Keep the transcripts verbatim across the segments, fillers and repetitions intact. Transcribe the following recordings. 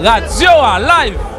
Radyo a live.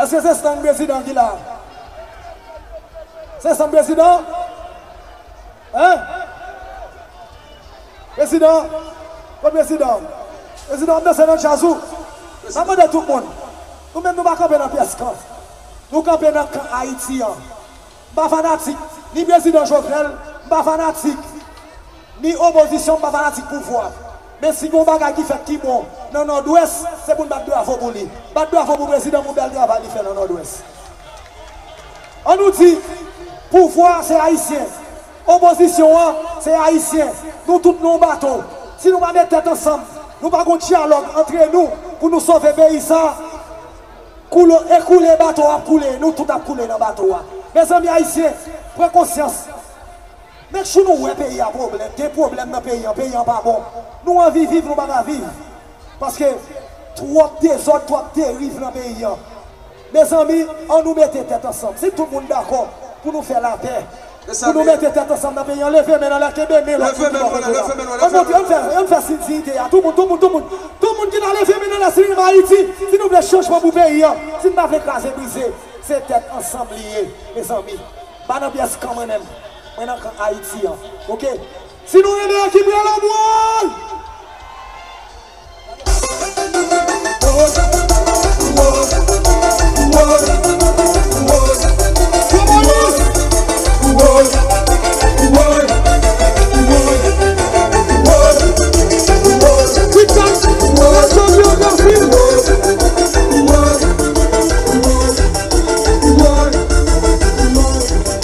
Se, se stand prezidan ki la. Se stand prezidan? Hein? Prezidan? Kot prezidan? Prezidan ap danse nan djaz ou. M ap mande tout moun. Nou menm nou pa kanpe nan pyès kan. Nou kanpe nan kan Ayiti an. M pa fanatik ni prezidan Jovenel, m pa fanatik ni opozisyon, m pa fanatik pouvwa. Men si gen yon bagay ki fèt ki bon nan Nòdwès, se pou n bat bravo pou li. Bat bravo pou prezidan pou bèl travay li fè nan Nòdwès. An nou di, pouvwa se ayisyen, opozisyon an se ayisyen. Nou tout nan yon bato. Si nou pa met tèt ansanm, nou pa gon dyalòg antre nou pou nou sove peyi sa, koule, e koule bato ap koule, nou tout ap koule nan bato a. Mezanmi ayisyen, pran konsyans. Make sure nou wè peyi a pwoblèm, gen pwoblèm nan peyi an, peyi an pa bon. Nou anvi viv, nou pa ka viv. Paske twòp dezòd, twòp deriv nan peyi an. Mezanmi, an nou mete tèt ansanm. Si tout moun dakò pou nou fè lapè, pou nou mete tèt ansanm nan peyi an, leve men n anlè, kenbe men lòt moun ki bò kote la. An montre, an fè, an fè siy diyite a. Tout moun, tout moun, tout moun. Tout moun ki la leve men n anlè, si nou renmen Ayiti, si nou vle chanjman pou peyi an, si n pa vle kraze brize, se tèt ansanm li ye, mezanmi. M pa nan pyès kan mwen menm. Mwen nan kan Ayiti an. Oke? Si nou renmen ekip Rèl Anmwey!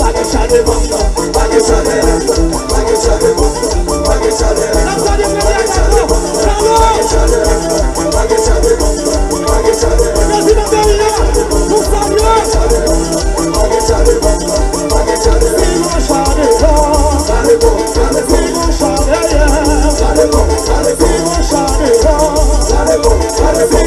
Pa gen chalè vant lan, pa gen chalè vant lan, pa gen chalè vant lan, pa gen chalè vant lan, pa gen chalè vant lan, pa gen chalè vant lan, pa gen chalè vant lan, pa gen chalè vant lan, pa gen chalè vant lan. Prezidan peyi a, nou salye. Pa gen chalè vant lan, pa gen chalè vant lan, pa gen chalè vant lan. Sinon chalè vant, chalè vant, sinon chalè vant, chalè vant, chalè vant, sinon chalè vant, chalè vant, chalè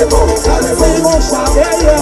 vant, sinon chalè vant. Prezidan, salye chalè.